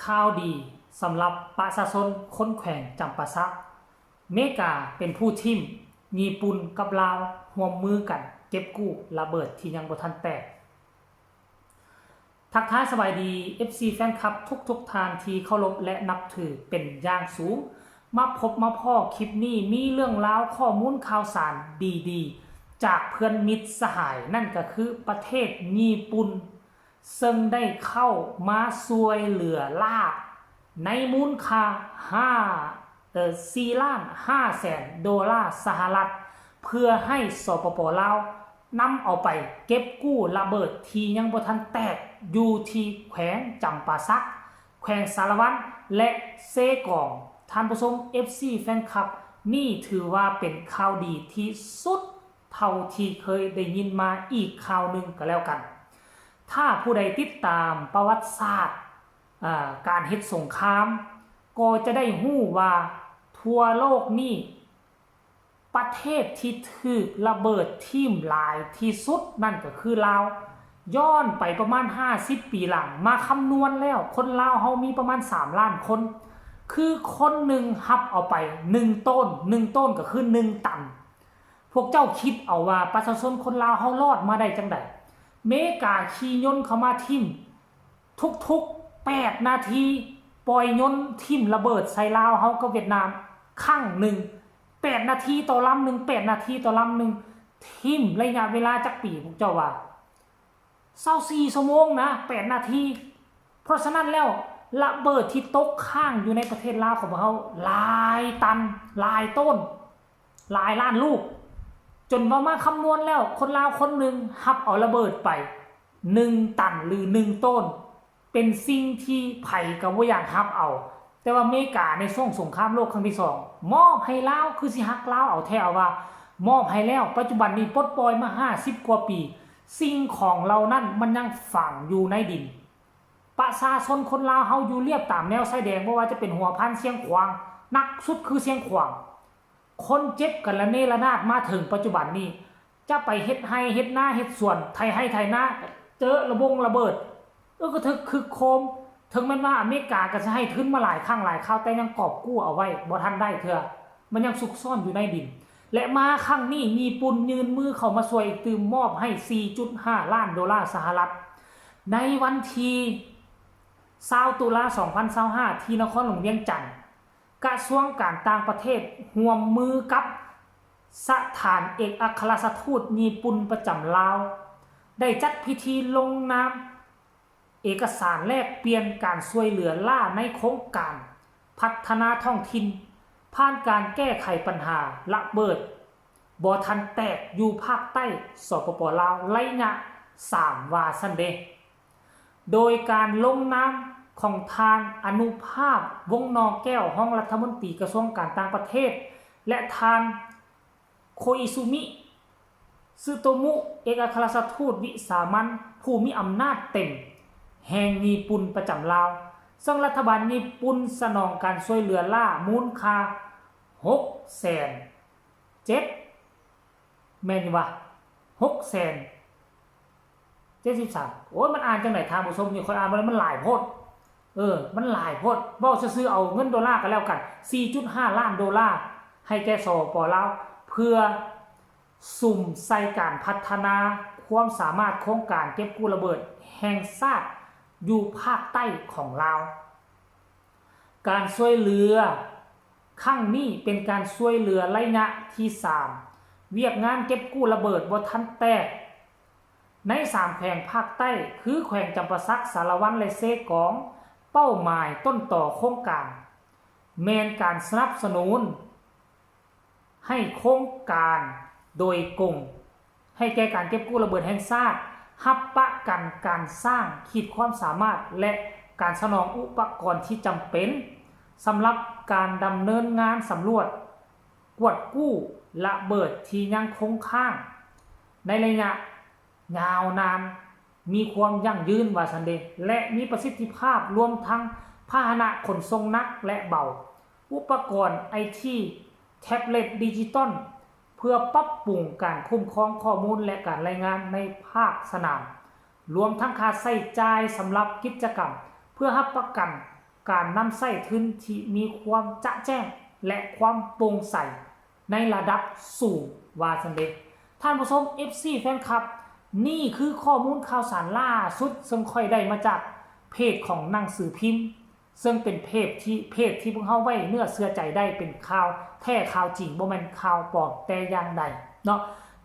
ຂ່າວດີສຳລັບປະຊາຊົນຄົນແຂວງຈຳປາສັກ, ເມກາເປັນຜູ້ຖິ້ມ, ຍີ່ປຸ່ນກັບລາວຮ່ວມມືກັນເກັບກູ້ລະເບີດທີ່ຍັງບໍ່ທັນແຕກ. ທັກທາຍສະບາຍດີ ເອັຟຊີ ແຟນຄລັບທຸກໆທ່ານທີ່ເຄົາລົບ ແລະ ນັບຖືເປັນຢ່າງສູງ. ມາພົບມາພໍ້ຄລິບນີ້ມີເລື່ອງລາວຂໍ້ມູນຂ່າວສານດີໆຈາກເພື່ອນມິດສະຫາຍ, ນັ້ນກໍຄືປະເທດຍີ່ປຸ່ນ ເຊິ່ງໄດ້ເຂົ້າມາຊ່ວຍເຫຼືອລ້າໃນມູນຄ່າຫ້າ ເອີ ສີ່ລ້ານຫ້າແສນໂດລາສະຫະລັດ ເພື່ອໃຫ້ ສປປ ລາວ ນຳເອົາໄປເກັບກູ້ລະເບີດທີ່ຍັງບໍ່ທັນແຕກຢູ່ທີ່ແຂວງຈຳປາສັກ, ແຂວງສາລະວັນ ແລະ ເຊກອງ. ທ່ານຜູ້ຊົມ ເອັຟຊີ ແຟນຄລັບ, ນີ້ຖືວ່າເປັນຂ່າວດີທີ່ສຸດເທົ່າທີ່ເຄີຍໄດ້ຍິນມາອີກຂ່າວໜຶ່ງກໍແລ້ວກັນ. ຖ້າຜູ້ໃດຕິດຕາມປະຫວັດສາດ ອາ ການເຮັດສົງຄາມ ກໍຈະໄດ້ຮູ້ວ່າທົ່ວໂລກນີ້ ປະເທດທີ່ຖືກລະເບີດຖິ້ມຫຼາຍທີ່ສຸດນັ້ນກໍຄືລາວ. ຍ້ອນໄປປະມານຫ້າສິບປີຫຼັງ ມາຄຳນວນແລ້ວ ຄົນລາວເຮົາມີປະມານສາມລ້ານຄົນ, ຄືຄົນໜຶ່ງຮັບເອົາໄປໜຶ່ງໂຕນ, ໜຶ່ງໂຕນກໍຄືໜຶ່ງຕັນ. ພວກເຈົ້າຄິດເອົາວ່າປະຊາຊົນຄົນລາວເຮົາລອດມາໄດ້ຈັ່ງໃດ? ເມກາຂີ່ຍົນເຂົ້າມາຖິ້ມ ທຸກໆແປດນາທີ ປ່ອຍຍົນຖິ້ມລະເບີດໃສ່ລາວເຮົາກັບຫວຽດນາມຄັ້ງໜຶ່ງ, ແປດນາທີຕໍ່ລຳໜຶ່ງ, ແປດນາທີຕໍ່ລຳໜຶ່ງ. ຖິ້ມໄລຍະເວລາຈັກປີພວກເຈົ້າວ່າ? ຊາວສີ່ຊົ່ວໂມງນະ, ແປດນາທີ. ເພາະສະນັ້ນແລ້ວ ລະເບີດທີ່ຕົກຄ້າງຢູ່ໃນປະເທດລາວຂອງພວກເຮົາຫຼາຍຕັນ, ຫຼາຍໂຕນ, ຫຼາຍລ້ານລູກ, ຈົນເວົ້າມາຄຳນວນແລ້ວ ຄົນລາວຄົນໜຶ່ງຮັບເອົາລະເບີດໄປໜຶ່ງຕັນ ຫຼື ໜຶ່ງໂຕນ, ເປັນສິ່ງທີ່ໃຜກໍບໍ່ຢາກຮັບເອົາ. ແຕ່ວ່າເມກາໃນຊ່ວງສົງຄາມໂລກຄັ້ງທີສອງ ມອບໃຫ້ລາວ, ຄືຊິຮັກລາວເອົາແທ້ເອົາວ່າ, ມອບໃຫ້ແລ້ວ. ປັດຈຸບັນນີ້ປົດປ່ອຍມາຫ້າສິບກວ່າປີ, ສິ່ງຂອງເຫຼົ່ານັ້ນມັນຍັງຝັງຢູ່ໃນດິນ. ປະຊາຊົນຄົນລາວເຮົາຢູ່ລຽບຕາມແນວຊາຍແດນ, ບໍ່ວ່າຈະເປັນຫົວພັນ, ຊຽງຂວາງ, ໜັກສຸດຄືຊຽງຂວາງ. ຄົນເຈັບກັນລະເນລະນາດມາເຖິງປັດຈຸບັນນີ້, ຈະໄປເຮັດໄຮ່ເຮັດນາເຮັດສວນ, ໄຖໄຮ່ໄຖນາ, ເຈີລະບົງລະເບີດ, ເອີ ກະທຶກຄຶກໂຄມ. ເຖິງແມ່ນວ່າອາເມລິກາກະຊິໃຫ້ທຶນມາຫຼາຍຄັ້ງຫຼາຍຄາວ, ແຕ່ຍັງກອບກູ້ເອົາໄວ້ບໍ່ທັນໄດ້ເທື່ອ, ມັນຍັງຊຸກຊ້ອນຢູ່ໃນດິນ. ແລະ ມາຄັ້ງນີ້ຍີ່ປຸ່ນຍື່ນມືເຂົ້າມາຊ່ວຍອີກຕື່ມ, ມອບໃຫ້ສີ່ຈຸດຫ້າລ້ານໂດລາສະຫະລັດ. ໃນວັນທີຊາວຕຸລາສອງພັນຊາວຫ້າ ທີ່ນະຄອນຫຼວງວຽງຈັນ, ກະຊວງການຕ່າງປະເທດຮ່ວມມືກັບສະຖານເອກອັກຄະລັດຖະທູດຍີ່ປຸ່ນປະຈຳລາວ ໄດ້ຈັດພິທີລົງນາມເອກະສານແລກປ່ຽນການຊ່ວຍເຫຼືອລ້າໃນໂຄງການພັດທະນາທ້ອງຖິ່ນ ຜ່ານການແກ້ໄຂບັນຫາລະເບີດບໍ່ທັນແຕກຢູ່ພາກໃຕ້ ສປປ ລາວ ໄລຍະສາມ ວ່າຊັ້ນເດ. ໂດຍການລົງນາມຂອງທ່ານ ອະນຸພາບ ວົງໜໍ່ແກ້ວ ຮອງລັດຖະມົນຕີກະຊວງການຕ່າງປະເທດ ແລະ ທ່ານ ໂຄອິຊູມິ ຊຶໂຕມຸ ເອກອັກຄະລັດຖະທູດວິສາມັນຜູ້ມີອຳນາດເຕັມແຫ່ງຍີ່ປຸ່ນປະຈຳລາວ, ເຊິ່ງລັດຖະບານຍີ່ປຸ່ນສະໜອງການຊ່ວຍເຫຼືອລ້າມູນຄ່າຫົກແສນ ເຈັດ ແມ່ນຢູ່ຫວາ? ຫົກແສນເຈັດສິບສາມ. ໂອ້ຍ ມັນອ່ານຈັ່ງໃດທ່ານຜູ້ຊົມ? ນີ້ຂ້ອຍອ່ານບໍ່ໄດ້, ມັນຫຼາຍໂພດ. ເອີ ມັນຫຼາຍໂພດ. ເວົ້າຊື່ໆ ເອົາເງິນໂດລາກໍແລ້ວກັນ, ສີ່ຈຸດຫ້າລ້ານໂດລາ ໃຫ້ແກ່ສປປ ລາວ ເພື່ອສຸມໃສ່ການພັດທະນາຄວາມສາມາດໂຄງການເກັບກູ້ລະເບີດແຫ່ງຊາດຢູ່ພາກໃຕ້ຂອງລາວ. ການຊ່ວຍເຫຼືອຄັ້ງນີ້ເປັນການຊ່ວຍເຫຼືອໄລຍະທີສາມ, ວຽກງານເກັບກູ້ລະເບີດບໍ່ທັນແຕກໃນສາມແຂວງພາກໃຕ້ ຄື ແຂວງຈຳປາສັກ, ສາລະວັນ ແລະ ເຊກອງ. ເປົ້າໝາຍຕົ້ນຕໍໂຄງການແມ່ນການສະໜັບສະໜູນ ໃຫ້ໂຄງການໂດຍກົງ ໃຫ້ແກ່ການເກັບກູ້ລະເບີດແຫ່ງຊາດ, ຮັບປະກັນການສ້າງຂີດຄວາມສາມາດ ແລະ ການສະໜອງອຸປະກອນທີ່ຈຳເປັນ ສຳລັບການດຳເນີນງານສຳຫຼວດ, ກວດກູ້ລະເບີດທີ່ຍັງຄົງຄ້າງໃນໄລຍະຍາວນານ, ມີຄວາມຢັ້ງຢືນວ່າຊັ້ນເດ ແລະ ມີປະສິດທິພາບ, ລວມທັງພາຫະນະຂົນສົ່ງໜັກ ແລະ ເບົາ, ອຸປະກອນໄອທີ, ແທັບເລັດດິຈິຕອນ ເພື່ອປັບປຸງການຄຸ້ມຄອງຂໍ້ມູນ ແລະ ການລາຍງານໃນພາກສະໜາມ, ລວມທັງຄ່າໃຊ້ຈ່າຍສຳລັບກິດຈະກຳ ເພື່ອຮັບປະກັນ ການນຳໃຊ້ທຶນທີ່ມີຄວາມຈະແຈ້ງ ແລະ ຄວາມໂປ່ງໃສໃນລະດັບສູງ ວ່າຊັ້ນເດ. ທ່ານຜູ້ຊົມ ເອັຟຊີ ແຟນຄລັບ, ນີ້ຄືຂໍ້ມູນຂ່າວສານລ່າສຸດ ເຊິ່ງຂ້ອຍໄດ້ມາຈາກເພຈຂອງໜັງສືພິມ ເຊິ່ງເປັນເພຈທີ່ ເພຈທີ່ພວກເຮົາໄວ້ເນື້ອເຊື່ອໃຈໄດ້ ເປັນຂ່າວແທ້ຂ່າວຈິງ ບໍ່ແມ່ນຂ່າວປອມແຕ່ຢ່າງໃດເນາະ.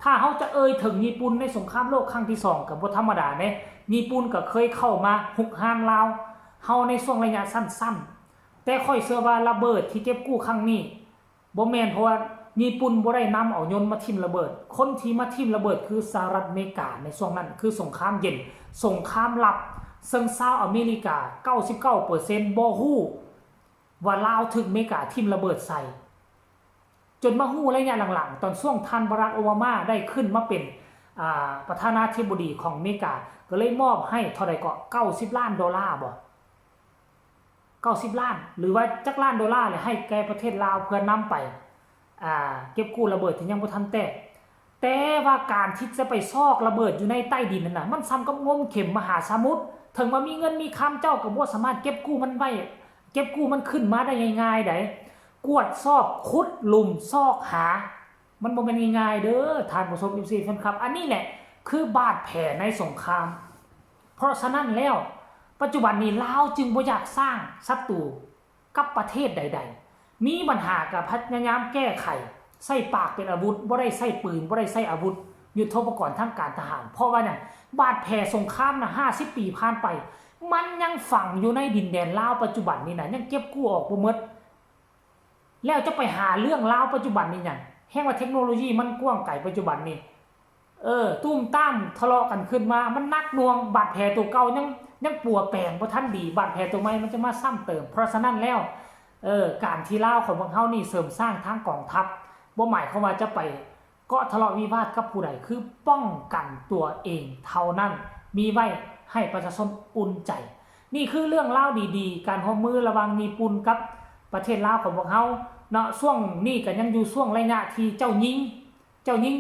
ຖ້າເຮົາຈະເອີ່ຍເຖິງຍີ່ປຸ່ນໃນສົງຄາມໂລກຄັ້ງທີສອງ ກໍບໍ່ທຳມະດາເດ້. ຍີ່ປຸ່ນກໍເຄີຍເຂົ້າມາຮຸກຮານລາວເຮົາໃນຊ່ວງໄລຍະສັ້ນໆ, ແຕ່ຂ້ອຍເຊື່ອວ່າລະເບີດທີ່ເກັບກູ້ຄັ້ງນີ້ ບໍ່ແມ່ນ ເພາະວ່າຍີ່ປຸ່ນບໍ່ໄດ້ນຳເອົາຍົນມາຖິ້ມລະເບີດ. ຄົນທີ່ມາຖິ້ມລະເບີດຄືສະຫະລັດອາເມລິກາໃນຊ່ວງນັ້ນ ຄືສົງຄາມເຢັນ, ສົງຄາມລັບ, ເຊິ່ງຊາວອາເມລິກາເກົ້າສິບເກົ້າເປີເຊັນບໍ່ຮູ້ວ່າລາວຖືກອາເມລິກາຖິ້ມລະເບີດໃສ່. ຈົນມາຮູ້ໄລຍະຫຼັງໆ ຕອນຊ່ວງທ່ານບາຣັກ ໂອບາມາ ໄດ້ຂຶ້ນມາເປັນ ອ່າ ປະທານາທິບໍດີຂອງອາເມລິກາ ກໍເລີຍມອບໃຫ້ເທົ່າໃດເກາະ ເກົ້າສິບລ້ານໂດລາບໍ? ເກົ້າສິບລ້ານ ຫຼືວ່າຈັກລ້ານໂດລາແຫຼະ ໃຫ້ແກ່ປະເທດລາວເພື່ອນຳໄປ ອ່າ ເກັບກູ້ລະເບີດທີ່ຍັງບໍ່ທັນແຕກ. ແຕ່ວ່າການທີ່ຈະໄປຊອກລະເບີດຢູ່ໃນໃຕ້ດິນນັ້ນນະ ມັນສ່ຳກັບງົມເຂັມມະຫາສະໝຸດ. ເຖິງວ່າມີເງິນມີຄຳ ເຈົ້າກໍບໍ່ສາມາດເກັບກູ້ມັນໄວ້ ເກັບກູ້ມັນຂຶ້ນມາໄດ້ງ່າຍໆໃດ. ກວດສອບ ຂຸດຫຼຸມ ຊອກຫາ ມັນບໍ່ແມ່ນງ່າຍໆເດີ ທ່ານຜູ້ຊົມ ເອັຟຊີ ແຟນຄລັບ. ອັນນີ້ແຫຼະຄືບາດແຜໃນສົງຄາມ. ເພາະສະນັ້ນແລ້ວ ປັດຈຸບັນນີ້ລາວຈຶ່ງບໍ່ຢາກສ້າງສັດຕູກັບປະເທດໃດໆ. ມີບັນຫາກໍພະຍາຍາມແກ້ໄຂ, ໃຊ້ປາກເປັນອາວຸດ, ບໍ່ໄດ້ໃຊ້ປືນ, ບໍ່ໄດ້ໃຊ້ອາວຸດຍຸດໂທປະກອນທາງການທະຫານ. ເພາະວ່າຫຍັງ? ບາດແຜສົງຄາມນະ ຫ້າສິບປີຜ່ານໄປ ມັນຍັງຝັງຢູ່ໃນດິນແດນລາວປັດຈຸບັນນີ້ນະ, ຍັງເກັບກູ້ອອກບໍ່ໝົດ. ແລ້ວຈະໄປຫາເລື່ອງລາວປັດຈຸບັນນີ້ຫຍັງ? ແຮງວ່າເທັກໂນໂລຢີມັນກວ້າງໄກປັດຈຸບັນນີ້. ເອີ ຕຸ້ມຕາມທະເລາະກັນຂຶ້ນມາ ມັນໜັກໜ່ວງ, ບາດແຜໂຕເກົ່າຍັງ ຍັງປົວແປງບໍ່ທັນດີ, ບາດແຜໂຕໃໝ່ມັນຈະມາຊ້ຳເຕີມ. ເພາະສະນັ້ນແລ້ວ ເອີ ການທີ່ລາວຂອງພວກເຮົານີ້ເສີມສ້າງທາງກອງທັບ ບໍ່ໝາຍຄວາມວ່າຈະໄປ ເກາະທະເລາະວິວາດກັບຜູ້ໃດ ຄືປ້ອງກັນຕົວເອງເທົ່ານັ້ນ ມີໄວ້ໃຫ້ປະຊາຊົນອຸ່ນໃຈ. ນີ້ຄືເລື່ອງລາວດີໆ ການຮ່ວມມືລະຫວ່າງຍີ່ປຸ່ນກັບປະເທດລາວຂອງພວກເຮົາເນາະ. ຊ່ວງນີ້ກໍຍັງຢູ່ຊ່ວງໄລຍະທີ່ເຈົ້າຍິງ ເຈົ້າຍິງ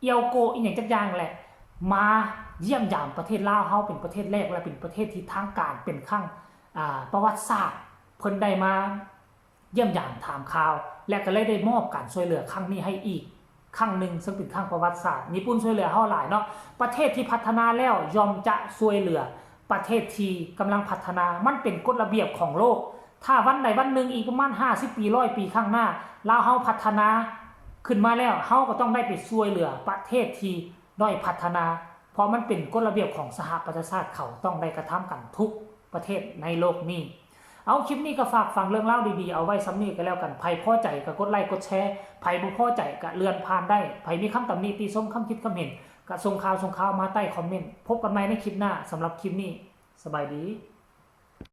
ອຽວໂກ ອີ່ຫຍັງຈັກຢ່າງແຫຼະ ມາຢ້ຽມຢາມປະເທດລາວເຮົາ ເປັນປະເທດແລກ ແລະ ເປັນປະເທດທີ່ທາງການ ເປັນຄັ້ງ ອ່າ ປະຫວັດສາດ ເພິ່ນໄດ້ມາ ຢ້ຽມຢາມຖາມຂ່າວ ແລະ ກໍເລີຍໄດ້ມອບການຊ່ວຍເຫຼືອຄັ້ງນີ້ໃຫ້ອີກຄັ້ງໜຶ່ງ ເຊິ່ງເປັນຄັ້ງປະຫວັດສາດ. ຍີ່ປຸ່ນຊ່ວຍເຫຼືອເຮົາຫຼາຍເນາະ. ປະເທດທີ່ພັດທະນາແລ້ວຍ່ອມຈະຊ່ວຍເຫຼືອປະເທດທີ່ກຳລັງພັດທະນາ. ມັນເປັນກົດລະບຽບຂອງໂລກ. ຖ້າວັນໃດວັນໜຶ່ງ ອີກປະມານຫ້າສິບປີ ຮ້ອຍປີຂ້າງໜ້າ ລາວເຮົາພັດທະນາຂຶ້ນມາແລ້ວ ເຮົາກໍຕ້ອງໄດ້ໄປຊ່ວຍເຫຼືອປະເທດທີ່ດ້ອຍພັດທະນາ. ເພາະມັນເປັນກົດລະບຽບຂອງສະຫະປະຊາຊາດ ເຂົາຕ້ອງໄດ້ກະທຳກັນທຸກປະເທດໃນໂລກນີ້. ເອົາ ຄລິບນີ້ກໍຝາກຝັງເລື່ອງລາວດີໆເອົາໄວ້ສ່ຳນີ້ກໍແລ້ວກັນ. ໃຜພໍໃຈກໍກົດໄລກົດແຊ, ໃຜບໍ່ພໍໃຈກໍເລື່ອນຜ່ານໄດ້. ໃຜມີຄຳຕຳໜິຕິຊົມ, ຄຳຄິດຄຳເຫັນ ກໍສົ່ງຂ່າວສົ່ງຂ່າວມາໃຕ້ຄອມເມັນ. ພົບກັນໃໝ່ໃນຄລິບໜ້າ. ສຳລັບຄລິບນີ້ ສະບາຍດີ.